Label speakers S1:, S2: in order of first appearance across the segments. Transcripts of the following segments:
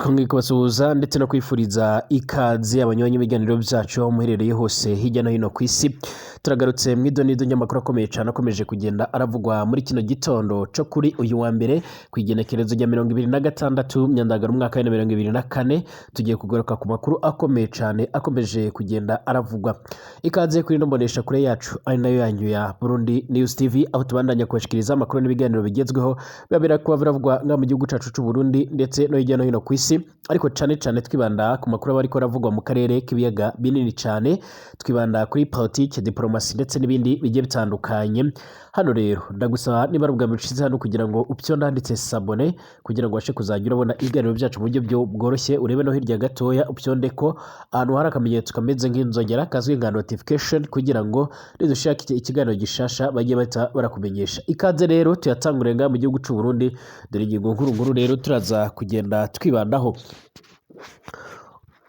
S1: Twongeye kubasuhuza ndetse no kwifuriza ikaze abanywanyi b'ibiganiro byacu aho muherereye hose hirya no hino ku isi. Turagarutse mu idonido ry'amakuru akomeye cyane akomeje kugenda aravugwa muri kino gitondo cyo kuri uyu wa mbere ku igenekerezo rya 26 Myandagaro umwaka wa 2024. Tugiye kugaruka ku makuru akomeye cyane akomeje kugenda aravugwa. Ikaze kuri ino mbonesha kure yacu ari nayo yanyu ya Burundi News TV, aho tubandanya kubashikiriza amakuru n'ibiganiro bigezweho biba birakuba biravugwa nga mu gihugu cacu c'u Burundi ndetse no hirya no hino ku isi, ariko cane cane twibanda ku makuru aba ariko aravugwa mu karere k'ibiyaga binini cane, twibanda kuri politike, diplomasi ndetse n'ibindi bigiye bitandukanye. Hano rero ndagusaba, niba ari ubwa mbere ushitse hano, kugira ngo upyo ndanditse s'abonner kugira ngo ubashe kuzajya urabona ibiganiro byacu mu buryo bworoshye. Urebe no hirya gatoya, upyonde ko ahantu hari akamenyetso kameze nk'inzogera kazwi nka notification, kugira ngo nidushaka ikiganiro gishasha bajye bahita barakumenyesha. Ikaze rero, tuyatangure ngaha mu gihugu c'u Burundi. Dore ingingo nkuru nkuru rero turaza kugenda twibandaho.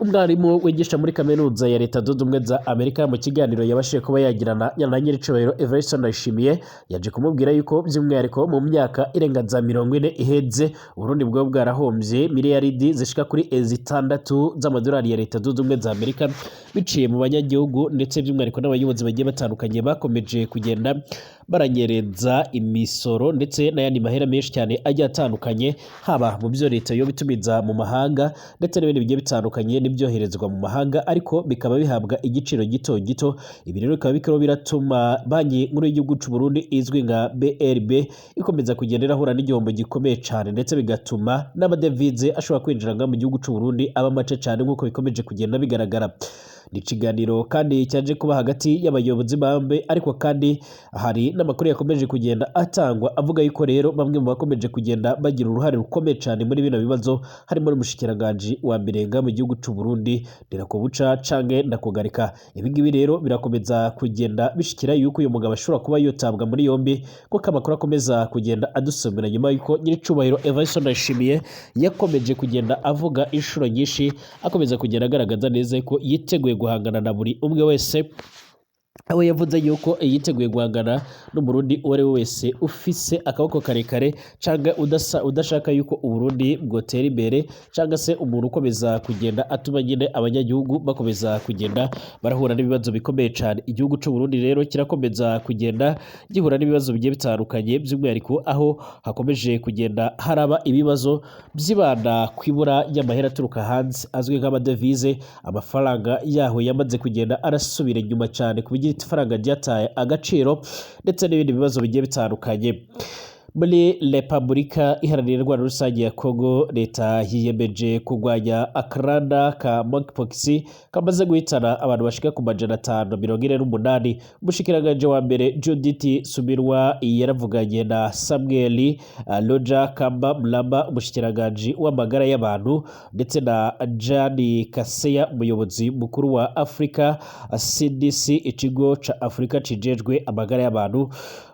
S1: Umwarimu wigisha muri kaminuza ya Leta Zunze Ubumwe za Amerika, mu kiganiro yabashije kuba yagirana na nyiricubahiro Evariste Ndayishimiye, yaje kumubwira yuko by'umwihariko mu myaka irenga za 40 iheze Uburundi bwaba bwarahombye miliyaridi zishika kuri 6 z'amadolari ya Leta Zunze Ubumwe za Amerika, biciye mu banyagihugu ndetse by'umwihariko n'abayobozi bagiye batandukanye bakomeje kugenda baranyereza imisoro ndetse n'ayandi mahera menshi cyane agiye atandukanye, haba mu byo leta yo bitumiza mu mahanga ndetse n'ibindi bigiye bitandukanye n'ibyoherezwa mu mahanga, ariko bikaba bihabwa igiciro gito gito. Ibi rero bikaba bikaba biratuma Banki Nkuru y'igihugu c'u Burundi izwi nka BRB ikomeza kugenda irahura n'igihombo gikomeye cyane, ndetse bigatuma n'amadevize ashobora kwinjira nga mu gihugu c'u Burundi aba make cyane, nk'uko bikomeje kugenda bigaragara. Ni ikiganiro kandi cyaje kuba hagati y'abayobozi bambe, ariko kandi hari n'amakuru yakomeje kugenda atangwa avuga yuko rero bamwe mu bakomeje kugenda bagira uruhare rukomeye cyane muri bino bibazo harimo n'umushikiranganji wa mbere nga mu gihugu c'u Burundi, Ndirakobuca canke Ndakugarika. Ibi ngibi rero birakomeza kugenda bishikira yuko uyu mugabo ashobora kuba yotabwa muri yombi, kuko amakuru akomeza kugenda adusomera nyuma yuko nyiricubahiro Evariste Ndayishimiye yakomeje kugenda avuga inshuro nyinshi, akomeza kugenda agaragaza neza ko yiteguye guhangana na buri umwe wese, aho yavuze yuko yiteguye guhangana n'Umurundi uwo ari we wese ufise akaboko karekare cyangwa udashaka yuko Uburundi bwotera imbere, cyangwa se umuntu ukomeza kugenda atuma nyine abanyagihugu bakomeza kugenda barahura n'ibibazo bikomeye cyane. Igihugu c'u Burundi rero kirakomeza kugenda gihura n'ibibazo bigiye bitandukanye, by'umwihariko aho hakomeje kugenda haraba ibibazo byibanda ku ibura ry'amahera aturuka hanze azwi nk'amadevize. Amafaranga yaho yamaze kugenda arasubira inyuma cyane ku buryo ifaranga ryataye agaciro, ndetse n'ibindi bibazo bigiye bitandukanye. Muri Repubulika Iharanira Intwaro Rusange ya Kongo, leta yiyemeje kurwanya akaranda ka monkeypox kamaze guhitana abantu bashika ku 548. Umushikiranganji wa mbere Judith Suminwa yaravuganye na Samuel Roger Kamba Mulamba, umushikiranganji w'amagara y'abantu, ndetse na Jani Kaseya, umuyobozi mukuru wa Africa CDC, ikigo ca Afrika kijejwe amagara y'abantu,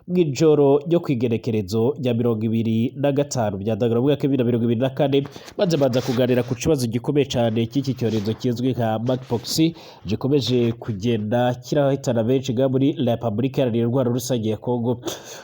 S1: mw'ijoro ryo kw'igenekerezo rya 25 Myandagaro mu mwaka wa 2024, maze baza kuganira ku kibazo gikomeye cyane cy'iki cyorezo kizwi nka monkeypox gikomeje kugenda kirahitana benshi nga muri Repubulika Iharanira Intwaro Rusange ya Kongo.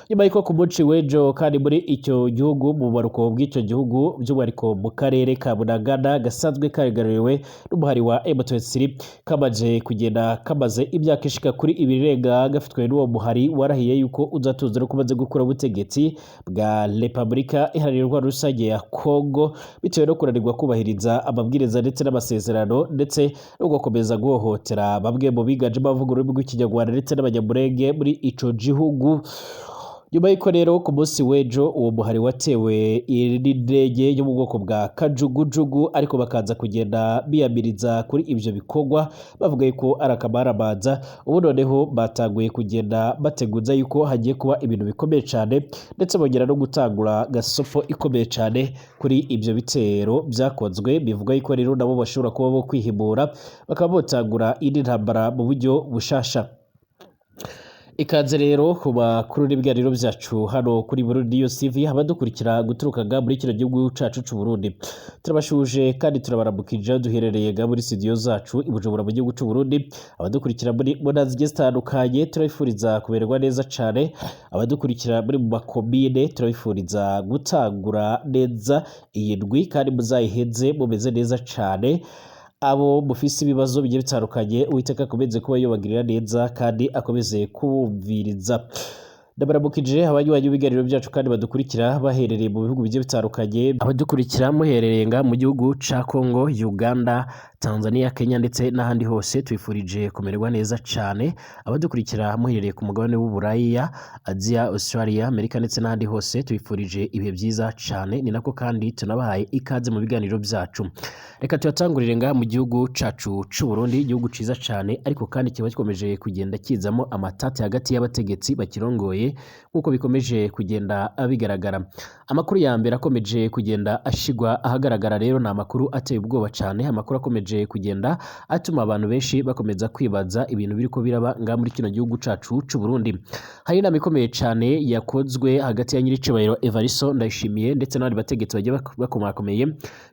S1: Nyuma y'uko ku munsi w'ejo kandi muri icyo gihugu, mu bumanuko bw'icyo gihugu, by'umwihariko mu karere ka Bunagana gasanzwe kagaruriwe n'umuhari wa M23, kamaze kugenda kamaze imyaka ishika kuri 2 irenga gafitwe n'uwo muhari warahiye yuko uzatuza no kumaze gukura ubutegetsi bwa Repubulika Iharanira Intwaro Rusange ya Kongo, bitewe no kunanirwa kubahiriza amabwiriza ndetse n'amasezerano, ndetse no gukomeza guhohotera bamwe mu biganjemo abavuga ururimi rw'Ikinyarwanda ndetse n'Abanyamurenge muri ico gihugu. Nyuma y'uko rero ku munsi w'ejo uwo muhari watewe n'indege yo mu bwoko bwa kajugujugu, ariko bakaza kugenda biyamiriza kuri ibyo bikorwa, bavuga yuko ari akamaramaza, ubu noneho batanguye kugenda bateguza yuko hagiye kuba ibintu bikomeye cyane, ndetse bongera no gutangura gasopo ikomeye cyane kuri ibyo bitero byakozwe. Bivuga yuko rero nabo bashobora kuba bo kwihimura, bakaba botangura indi ntambara mu buryo bushasha. Ikaze rero ku makuru n'ibiganiro vyacu hano kuri Burundi News TV, abadukurikira guturuka nga muri kino gihugu cacu c'u Burundi. Turabashuje kandi turabaramukije duherereye nga muri studio zacu i Bujumbura mu gihugu c'u Burundi. Abadukurikira muri mu ntara zigiye zitandukanye turabifuriza kumererwa neza cane. Abadukurikira muri mu makomine turabifuriza gutangura neza iyi ndwi kandi muzayiheze mumeze neza cane. Abo mufise ibibazo bigiye bitandukanye, Uwiteka akomeze kuba yobagirira neza kandi akomeze kubumviriza. Ndabaramukije abanywanyi b'ibiganiro byacu kandi badukurikira baherereye mu bihugu bigiye bitandukanye, abadukurikira muherereye nga mu gihugu ca Congo, Uganda, Tanzania, Kenya ndetse n'ahandi hose, twifurije kumererwa neza cane. Abadukurikira muherereye ku mugabane w'Uburaya, Aziya, Australia, Amerika ndetse n'ahandi hose, twifurije ibihe vyiza cane. Ni nako kandi tunabahaye ikaze mu biganiro vyacu. Reka tuyatangurire ngaha mu gihugu cacu c'u Burundi, igihugu ciza cane ariko kandi kiba gikomeje kugenda kizamo amatati hagati y'abategetsi bakirongoye nk'uko bikomeje kugenda bigaragara. Amakuru ya mbere akomeje kugenda ashigwa ahagaragara rero ni amakuru ateye ubwoba cane, amakuru akomeje kugenda atuma abantu benshi bakomeza kwibaza ibintu biriko biraba ngaha muri kino gihugu cacu c'u Burundi. Hari inama ikomeye cane yakozwe hagati ya nyiricubahiro Evaristo Ndayishimiye ndetse n'abandi bategetsi bagiye bakomakomeye,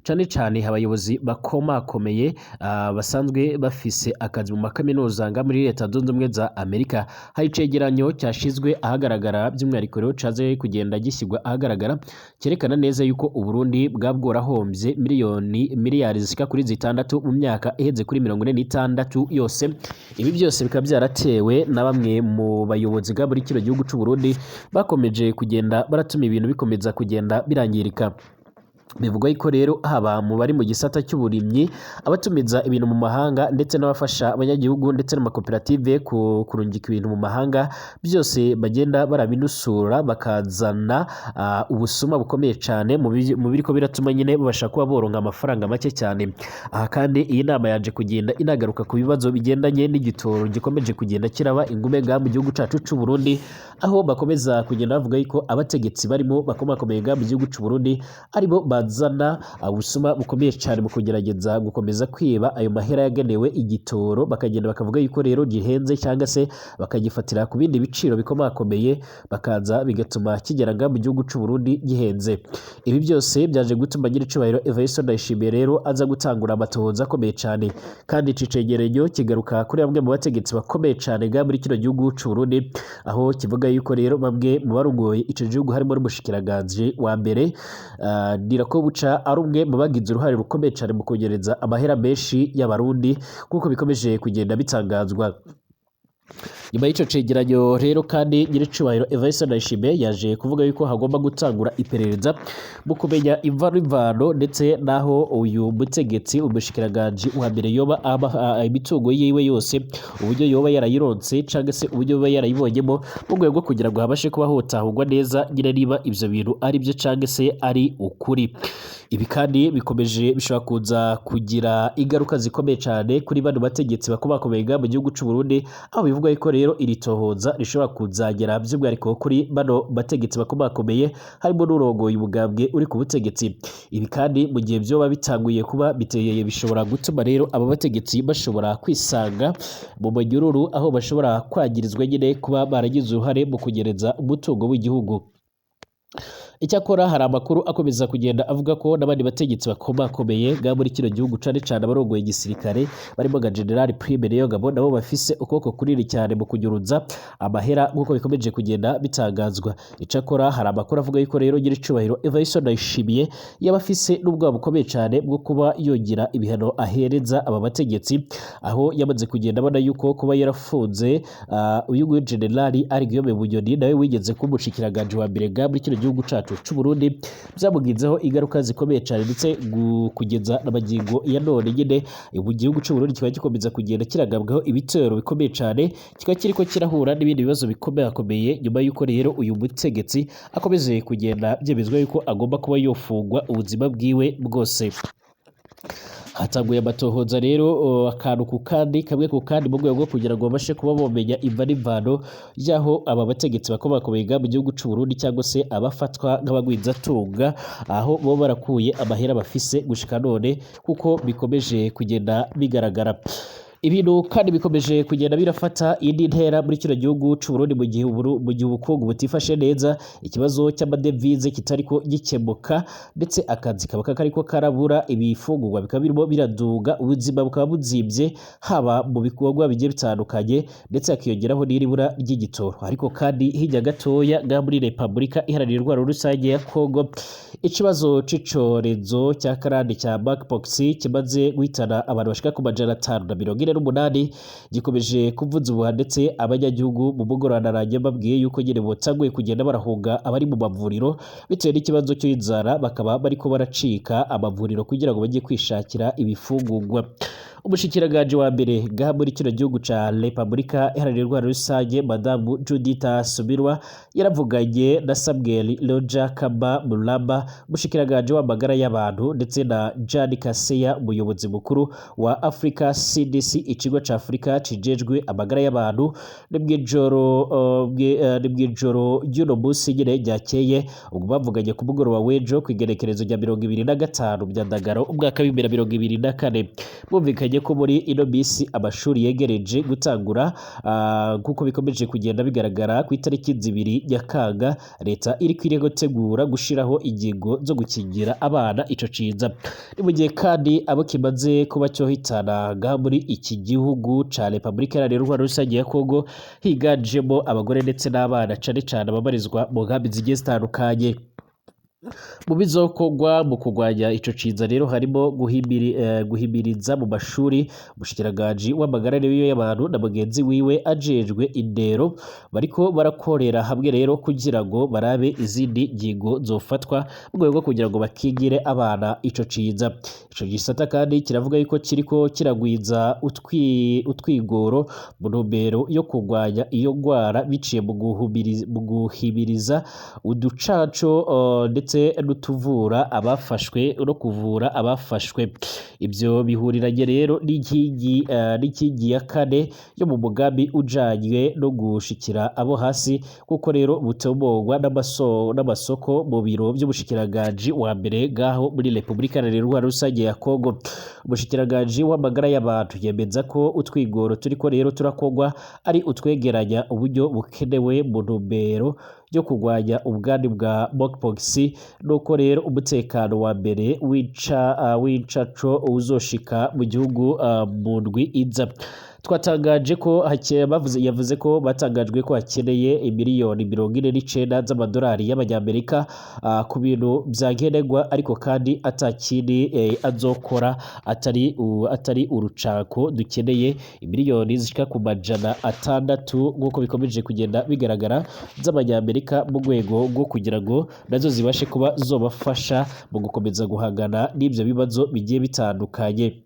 S1: cane cane abayobozi bakomakomeye basanzwe bafise akazi mu makaminuza ngaha muri Leta Zunze Ubumwe za Amerika. Hari icegeranyo cyashizwe ahagaragara, by'umwihariko rero caze kugenda gishyirwa ahagaragara, cyerekana neza yuko Uburundi bwa bworahombye miliyoni miliyari zishika kuri 6 mu myaka iheze kuri 46 yose. Ibi byose bikaba byaratewe na bamwe mu bayobozi bwa muri kino gihugu c'u Burundi bakomeje kugenda baratuma ibintu bikomeza kugenda birangirika. Bivugwa yuko rero haba mu bari mu gisata cy'uburimyi, abatumiza ibintu mu mahanga ndetse n'abafasha abanyagihugu ndetse n'amakoperative kurungika ibintu mu mahanga, byose bagenda barabinusura bakazana ubusuma bukomeye cane mu biriko biratuma nyine babasha kuba boronka amafaranga make cyane. Aha kandi iyi nama yaje kugenda inagaruka ku bibazo bigendanye n'igitoro gikomeje kugenda kiraba ingume ngaha mu gihugu cacu c'u Burundi, aho bakomeza kugenda bavuga yuko abategetsi barimo bakomakomeye ngaha mu gihugu c'u Burundi aribo bazana ubusuma bukomeye cyane mu kugerageza gukomeza kwiba ayo mahera yagenewe igitoro, bakagenda bakavuga yuko rero gihenze cyangwa se bakagifatira ku bindi biciro bikomakomeye, bakaza bigatuma kigera ngaha mu gihugu c'u Burundi gihenze. Ibi byose byaje gutuma nyiricubahiro Evariste Ndayishimiye rero aza gutangura amatohoza akomeye cyane, kandi ici cegeranyo kigaruka kuri bamwe mu bategetsi bakomeye cyane ngaha muri kino gihugu c'u Burundi, aho kivuga yuko rero bamwe mu barongoye ico gihugu harimo n'umushikiranganji wa mbere Ndirakobuca ari umwe mu bagize uruhare rukomeye cyane mu kongereza amahera menshi y'abarundi nk'uko bikomeje kugenda bitangazwa. Nyuma y'ico cegeranyo rero kandi nyiricubahiro Evariste Ndayishimiye yaje kuvuga yuko hagomba gutangura iperereza mu kumenya imva n'imvano ndetse n'aho uyu mutegetsi umushikiranganji wa mbere yoba aba imitungo yiwe yose, uburyo yoba yarayironse canke se uburyo yoba yarayibonyemo, mu rwego rwo kugira ngo habashe kuba hotahurwa neza nyine niba ivyo bintu ari byo canke se ari ukuri. Ibi kandi bikomeje bishobora kuza kugira ingaruka zikomeye cane kuri bano bategetsi bakomakomeye ngaha mu gihugu c'u Burundi, aho bivugwa yuko rero iri tohoza rishobora kuzagera by'umwihariko kuri bano bategetsi bakomakomeye harimo n'urongoye umugambwe uri ku butegetsi. Ibi kandi mu gihe vyoba bitanguye kuba biteye bishobora gutuma rero aba bategetsi bashobora kwisanga mu manyururu, aho bashobora kwagirizwa nyine kuba baragize uruhare mu kunyereza umutungo w'igihugu. Icyakora hari amakuru akomeza kugenda avuga ko n'abandi bategetsi bakomakomeye ngaha muri kino gihugu cane cane abarongoye igisirikare barimo nka General Prime Niyongabo, nabo bafise ukuboko kunini cyane mu kunyuruza amahera nk'uko bikomeje kugenda bitangazwa. Icyakora hari amakuru avuga yuko rero nyiricubahiro Evariste Ndayishimiye yaba afise n'ubwoba bukomeye cane bwo kuba yogira ibihano ahereza aba bategetsi, aho yamaze kugenda abona yuko kuba yarafunze uyu nguyu General ari Guillaume Bunyoni nawe wigeze kuba umushikiranganji wa mbere ngaha muri kino gihugu cacu c'u Burundi, byamugizeho ingaruka zikomeye cyane ndetse kugeza na magingo ya none nyine ubu gihugu c'u Burundi kikaba gikomeza kugenda kiragabwaho ibitero bikomeye cyane, kikaba kiriko kirahura n'ibindi bibazo bikomeye nyuma y'uko rero uyu mutegetsi akomeze kugenda byemezwa yuko agomba kuba yofungwa ubuzima bwiwe bwose. Hatanguye amatohoza rero akantu ku kandi kamwe ku kandi mu rwego rwo kugira ngo babashe kuba bomenya imva n'imvano y'aho aba bategetsi bakomakomeye mu gihugu c'u Burundi cyangwa se abafatwa nk'abagwizatunga, aho bo barakuye amahera bafise gushika none kuko bikomeje kugenda bigaragara. Ibintu kandi bikomeje kugenda birafata indi ntera muri kino gihugu c'u Burundi mu gihe ubukungu butifashe neza, ikibazo cy'amadevize kitariko gikemuka, ndetse akazi kaba kakariko karabura, ibifungurwa bikaba birimo biraduga, ubuzima bukaba buzimvye haba mu bikorwa bigiye bitandukanye, ndetse hakiyongeraho n'iribura ry'igitoro. Ariko kandi hirya gatoya ngaha muri Repubulika Iharanira Intwaro Rusange ya Kongo, ikibazo c'icorezo cya karande cya monkeypox kimaze guhitana abantu bashika ku 548 gikomeje kuvuza ubuha, ndetse abanyagihugu mu mugoroba narangiye babwiye yuko nyine botanguye kugenda barahunga abari mu mavuriro bitewe n'ikibazo cy'inzara, bakaba bariko baracika amavuriro kugira ngo bajye kwishakira ibifungurwa. Umushikiranganji wa mbere ngaha muri kino gihugu ca Repubulika Iharanira Intwaro Rusange, Madamu Judith Suminwa, yaravuganye na Samuel Roger Kamba Mulamba, umushikiranganji w'amagara y'abantu, ndetse na Jan Kaseya, umuyobozi mukuru wa Africa CDC, ikigo ca Afrika kijejwe amagara y'abantu. Ni mw'ijoro ry'uno munsi nyine ryakeye, ubwo bavuganye ku mugoroba w'ejo kw'igenekerezo rya 25 Myandagaro umwaka w'2024. Bumvikanye ko muri ino misi amashuri yegereje gutangura, kuko bikomeje kugenda bigaragara ku itariki 2 Nyakanga, leta iriko iritegura gushiraho ingingo zo gukingira abana ico ciza. Ni mu gihe kandi abo kimaze kuba cyohitana ngaha muri iki gihugu ca Repubulika Iharanira Intwaro Rusange ya Kongo higanjemo abagore ndetse n'abana, cane cane ababarizwa mu nkambi zigiye zitandukanye. Mu bizokorwa mu kurwanya ico ciza rero harimo guhimiriza mu mashuri. Umushikiranganji w'amagara rero y'abantu na mugenzi wiwe ajejwe indero bariko barakorera hamwe rero kugira ngo barabe izindi ngingo zofatwa mu rwego rwo kugira ngo bakingire abana ico ciza. Ico gisata kandi kiravuga yuko kiriko kiragwiza utwigoro mu ntumbero yo kurwanya iyo ngwara biciye mu guhimiriza uducaco ndetse n'utuvura abafashwe no kuvura abafashwe. Ibyo bihuriranye rero n'inkingi ya kane yo mu mugambi ujanye no gushikira abo hasi, kuko rero butomborwa n'amasoko mu biro by'umushikiranganji wa mbere ngaho muri Repubulika Iharanira Intwaro Rusange ya Kongo. Umushikiranganji w'amagara y'abantu yemeza ko utwigoro turiko rero turakorwa ari utwegeranya uburyo bukenewe mu ntumbero yo kurwanya ubwandu bwa monkeypox, nuko rero umutekano wa mbere w'incaco uzoshika mu gihugu mu ndwi iza. Twatangaje ko yavuze ko batangajwe ko hakeneye miliyoni 49 z'amadolari y'abanyamerika ku bintu vya nkenerwa, ariko kandi atakindi azokora atari urucako. Dukeneye miliyoni zishika ku 600 nk'uko bikomeje kugenda bigaragara z'abanyamerika mu rwego rwo kugira ngo nazo zibashe kuba zobafasha mu gukomeza guhangana n'ivyo bibazo bigiye bitandukanye.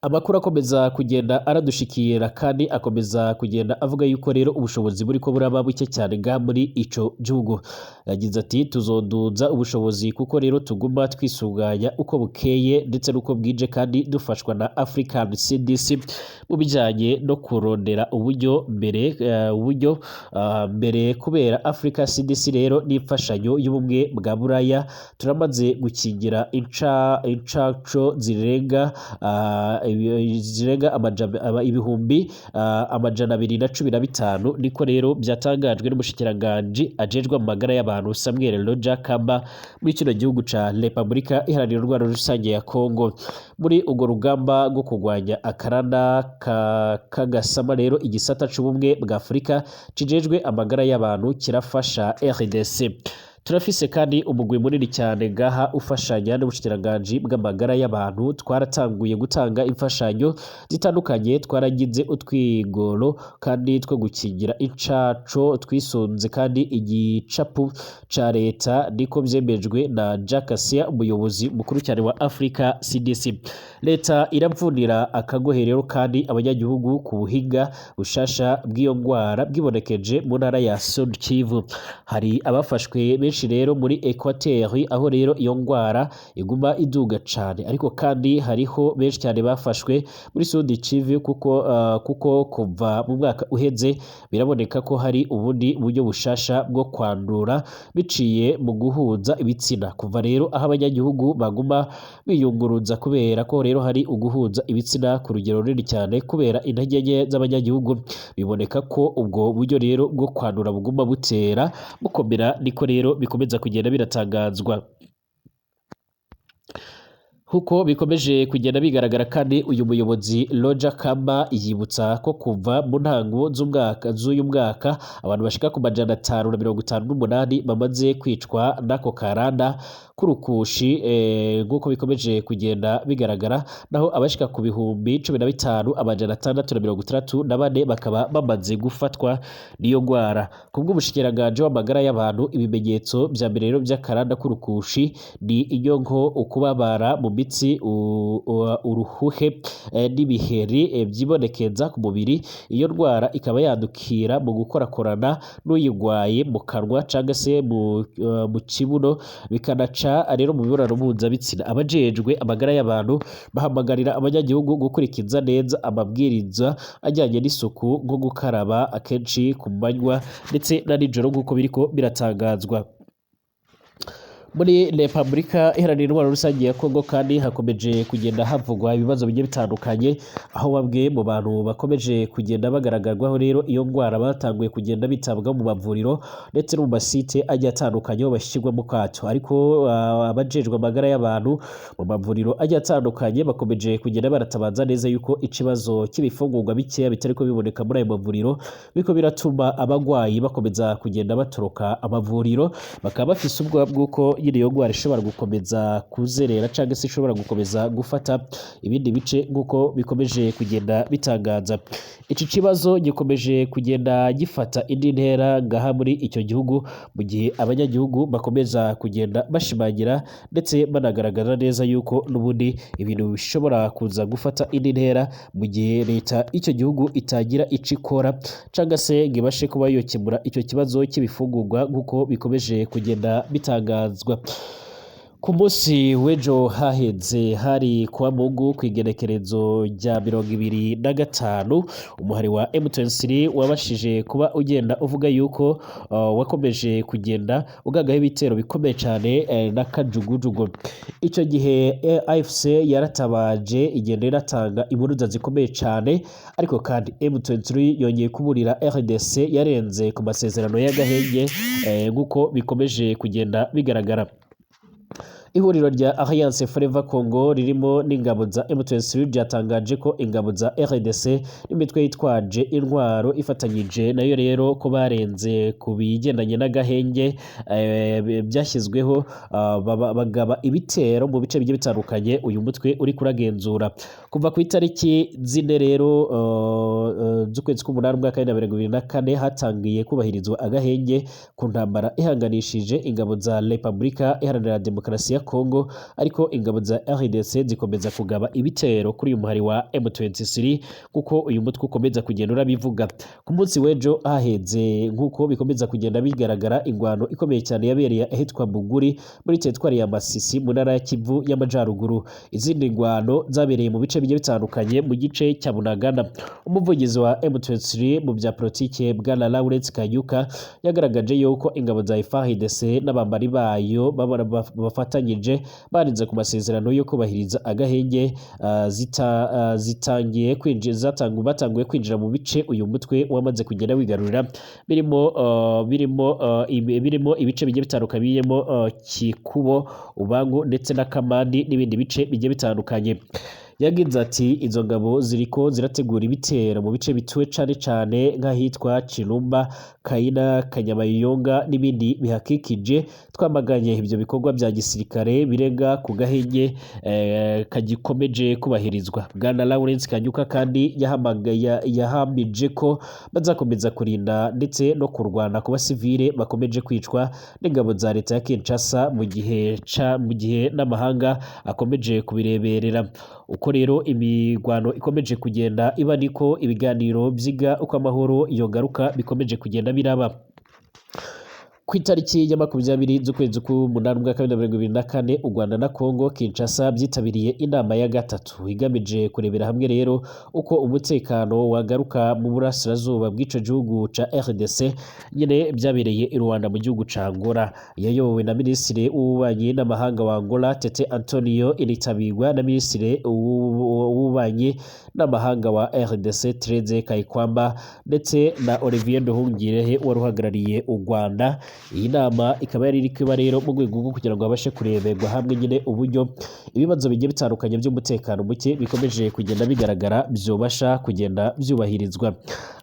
S1: Amakuru akomeza kugenda aradushikira kandi akomeza kugenda avuga yuko rero ubushobozi buriko buraba buke cyane nga muri ico gihugu. Yagize ati tuzoduza ubushobozi kuko rero tuguma twisuganya uko bukeye ndetse n'uko bwije, kandi dufashwa na African CDC mu bijanye no kurondera uburyo mbere mbere kubera Africa CDC rero n'imfashanyo y'ubumwe bwa Buraya turamaze gukingira incaco zirenga ibihumbi 215, niko rero byatangajwe n'umushikiranganji ajejwe amagara y'abantu Samuel Roger Kamba muri kino gihugu ca Repubulika Iharanira Intwaro Rusange ya Kongo. Muri urwo rugamba rwo kurwanya akaranda kagasama rero igisata c'ubumwe bwa Afurika kijejwe amagara y'abantu kirafasha RDC. Turafise kandi umugwi munini cyane ngaha ufashanya n'ubushikiranganji bw'amagara y'abantu. Twaratanguye gutanga imfashanyo zitandukanye, twaragize utwigoro kandi two gukingira incaco twisunze kandi igicapu ca leta, niko vyemejwe na Jack Asia, umuyobozi mukuru cyane wa Africa CDC. Leta iravunira akagohe rero kandi abanyagihugu ku buhinga bushasha bw'iyo ngwara bwibonekeje mu ntara ya Sud Kivu. Hari abafashwe benshi henshi rero muri Equateur, aho rero iyo ngwara iguma iduga cane. Ariko kandi hariho benshi cyane bafashwe muri Sud Kivu, kuko kuva mu mwaka uheze biraboneka ko hari ubundi buryo bushasha bwo kwandura biciye mu guhuza ibitsina. Kuva rero aho abanyagihugu baguma biyunguruza kubera ko rero hari uguhuza ibitsina ku rugero runini cyane kubera intege nke z'abanyagihugu, biboneka ko ubwo buryo rero bwo kwandura buguma butera bukomera, niko rero bikomeza kugenda biratangazwa. Nkuko bikomeje kugenda bigaragara kandi, uyu muyobozi Roger Kamba yibutsa ko kuva mu ntango z'umwaka z'uyu mwaka abantu bashika ku 558 bamaze kwicwa n'ako karanda k'urukushi, nk'uko bikomeje kugenda bigaragara, naho abashika ku 15,664 bakaba bamaze gufatwa n'iyo ngwara. Ku bw'umushikiranganji w'amagara y'abantu, ibimenyetso vya mbere rero vy'akaranda k'urukushi ni inyonko, ukubabara mu mitsi, uruhuhe n'ibiheri vyibonekeza ku mubiri. Iyo ndwara ikaba yandukira mu gukorakorana n'uyigwaye mu kanwa canke se mu kibuno, bikanaca rero mu mibonano mpuzabitsina. Abajejwe amagara y'abantu bahamagarira abanyagihugu gukurikiza neza amabwiriza ajyanye n'isuku, nko gukaraba akenshi ku manywa ndetse na nijoro, nk'uko biriko biratangazwa. Muri Repubulika Iharanira Intwaro Rusange ya Kongo kandi hakomeje kugenda havugwa ibibazo bigiye bitandukanye, aho bamwe mu bantu bakomeje kugenda bagaragarwaho rero iyo ndwara batanguye kugenda bitabwaho mu mavuriro ndetse no mu masite agiye atandukanye aho bashyirwa mu kato. Ariko abajejwe amagara y'abantu mu mavuriro agiye atandukanye bakomeje kugenda baratabaza neza yuko ikibazo cy'ibifungurwa bikeya bitariko biboneka muri ayo mavuriro biriko biratuma abagwayi bakomeza kugenda batoroka amavuriro, bakaba bafise ubwoba bw'uko nyine iyo ndwara ishobora gukomeza kuzerera cyangwa se ishobora gukomeza gufata ibindi bice, nk'uko bikomeje kugenda bitangaza. Iki kibazo gikomeje kugenda gifata indi ntera ngaha muri icyo gihugu, mu gihe abanyagihugu bakomeza kugenda bashimangira ndetse banagaragaza neza yuko n'ubundi ibintu bishobora kuza gufata indi ntera mu gihe leta y'icyo gihugu itagira icyo ikora cyangwa se ngo ibashe kuba yokemura icyo kibazo cy'ibifungurwa, nk'uko bikomeje kugenda bitangazwa. Ku munsi w'ejo haheze, hari kuwa Mungu, ku igenekerezo rya 25, umuhari wa M23 wabashije kuba ugenda uvuga yuko wakomeje kugenda ugagaho ibitero bikomeye cyane na kajugujugu. Icyo gihe AFC yaratabaje, igenda iratanga impuruza zikomeye cyane. Ariko kandi M23 yongeye kuburira RDC yarenze ku masezerano y'agahenge, nk'uko bikomeje kugenda bigaragara. Ihuriro rya Alliance Fleuve Congo ririmo n'ingabo za M23 ryatangaje ko ingabo za RDC n'imitwe yitwaje intwaro ifatanyije nayo rero ko barenze ku bigendanye n'agahenge byashyizweho, bagaba ibitero mu bice bigiye bitandukanye uyu mutwe uri kuragenzura. Kuva ku itariki 4 rero z'ukwezi k'umunani umwaka wa 2024, hatangiye kubahirizwa agahenge ku ntambara ihanganishije ingabo za Repubulika Iharanira Demokarasi ya Kongo, ariko ingabo za RDC zikomeza kugaba ibitero kuri uyu muhari wa M23, kuko uyu mutwe ukomeza kugenda urabivuga. Ku munsi w'ejo haheze, nk'uko bikomeza kugenda bigaragara, ingwano ikomeye cyane yabereye ahitwa Buguri muri teritwari ya Masisi mu ntara ya Kivu y'Amajyaruguru. Izindi ngwano zabereye mu bice bigiye bitandukanye mu gice cya Bunagana. Umuvugizi wa M23 mu bya politike, bwana Lawrence Kanyuka, yagaragaje yuko ingabo za FARDC n'abambari bayo bafatanyije barinze ku masezerano yo kubahiriza agahenge, zitangiye kwinjira, batanguye kwinjira mu bice uyu mutwe wamaze kugenda wigarurira, birimo ibice bigiye bitandukanye, birimo Kikubo, Ubangu ndetse na Kamandi n'ibindi bice bigiye bitandukanye. Yagize ati: "Izo ngabo ziriko zirategura ibitero mu bice bituwe cane cane nk'ahitwa Kirumba, Kayina, Kanyabayonga n'ibindi bihakikije. Twamaganye ibyo bikorwa bya gisirikare birenga ku gahenge kagikomeje kubahirizwa." Bwana Lawrence Kanyuka kandi yahamije ko bazakomeza kurinda ndetse no kurwana ku basivile bakomeje kwicwa n'ingabo za leta ya Kinshasa, mu gihe n'amahanga akomeje kubireberera. Uko rero imirwano ikomeje kugenda iba, niko ibiganiro byiga uko amahoro yogaruka bikomeje kugenda biraba. Ku itariki ya 20 z'ukwezi k'umunani umwaka wa 2024, u Rwanda na Congo Kinshasa byitabiriye inama ya gatatu igamije kurebera hamwe rero uko umutekano wagaruka mu burasirazuba bw'ico gihugu ca RDC. Nyine byabereye i Rwanda mu gihugu ca Angola, yayobowe na Minisitiri w'Ububanyi n'Amahanga wa Angola, Tete Antonio, initabirwa na Minisitiri w'Ububanyi n'Amahanga wa RDC, Therese Kayikwamba, ndetse na Olivier Nduhungirehe wari uhagarariye u Rwanda. Iyi nama ikaba yari iri kuba rero mu rwego rwo kugira ngo babashe kureberwa hamwe nyine uburyo ibibazo bigiye bitandukanye by'umutekano muke bikomeje kugenda bigaragara byobasha kugenda byubahirizwa.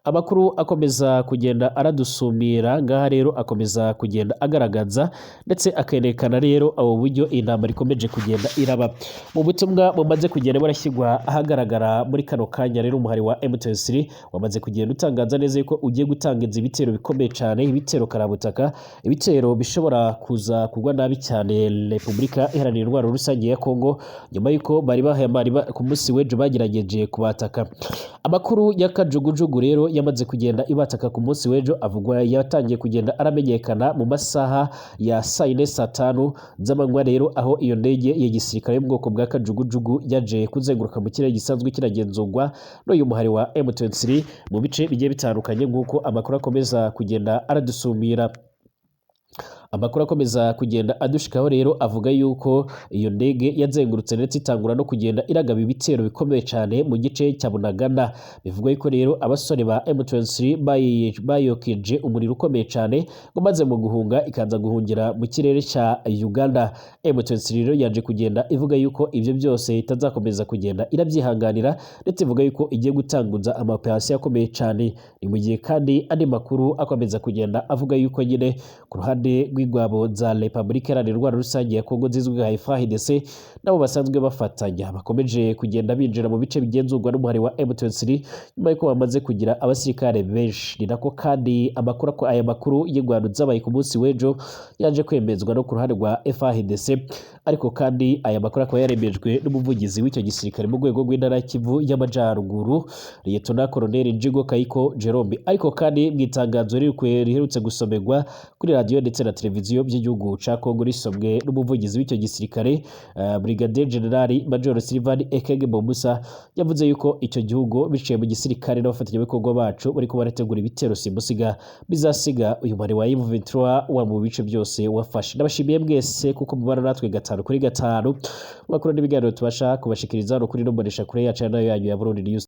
S1: Amakuru akomeza kugenda aradusumira ngaha rero akomeza kugenda agaragaza ndetse akerekana rero abo buryo intambara ikomeje kugenda iraba. Mu butumwa bumaze kugenda burashyirwa ahagaragara muri kano kanya rero, umuhari wa M23 wamaze kugenda utangaza neza yuko ugiye gutangiza ibitero bikomeye cyane, ibitero karabutaka, ibitero bishobora kuza kugwa nabi cyane Repubulika Iharanira Intwaro Rusange ya Kongo, nyuma y'uko bari bahembari ku munsi w'ejo bagerageje kubataka. Amakuru ya kajugujugu rero yamaze kugenda ibataka ku munsi w'ejo avugwa yatangiye kugenda aramenyekana mu masaha ya saa yine, saa tanu z'amanywa rero, aho iyo ndege ya gisirikare yo mu bwoko bwa kajugujugu yaje kuzenguruka mu kirere gisanzwe kiragenzurwa n'uyu muhari wa M23 mu bice bigiye bitandukanye, nk'uko amakuru akomeza kugenda aradusumira. Amakuru akomeza kugenda adushikaho rero avuga yuko iyo ndege yazengurutse ndetse itangura no kugenda iragaba ibitero bikomeye cyane mu gice cya Bunagana. Bivugwa yuko rero abasore ba M23 bayokeje umuriro ukomeye cyane, ngo maze mu guhunga ikaza guhungira mu kirere cya Uganda. M23 rero yaje kugenda ivuga yuko ibyo byose itazakomeza kugenda irabyihanganira, ndetse ivuga yuko igiye gutanguza amaoperasiyo akomeye cyane. Ni mu gihe kandi andi makuru akomeza kugenda avuga yuko nyine ku ruhande rw'ingabo za Repubulika Iharanira Intwaro Rusange ya Kongo zizwi nka FARDC, nabo basanzwe bafatanya, bakomeje kugenda binjira mu bice bigenzurwa n'umuhari wa M23 nyuma y'uko bamaze kugira abasirikare benshi. Ni nako kandi amakuru ko aya makuru y'ingwano zabaye ku munsi w'ejo yaje kwemezwa no ku ruhande rwa FARDC, ariko kandi aya makuru akaba yaremejwe n'umuvugizi w'icyo gisirikare mu rwego rw'intara ya Kivu y'Amajyaruguru, Liyetona Koloneli Njigo Kayiko Jerome. Ariko kandi mu itangazo riherutse gusomerwa kuri radiyo ndetse na televiziyo by'igihugu ca Kongo, risomwe n'umuvugizi w'icyo gisirikare, Brigadier General Major Sylvain Ekenge Musa, yavuze yuko icyo gihugu biciye mu gisirikare n'abafatanyabikorwa bacu bariko barategura ibitero simusiga bizasiga uyu mwari wa M23 wa mu bice byose wafashe. Ndabashimiye mwese kuko mubana natwe gatanu kuri gatanu, makuru n'ibiganiro tubasha kubashikiriza hano kuri no mbonesha kure yacu nayo yanyu ya Burundi News.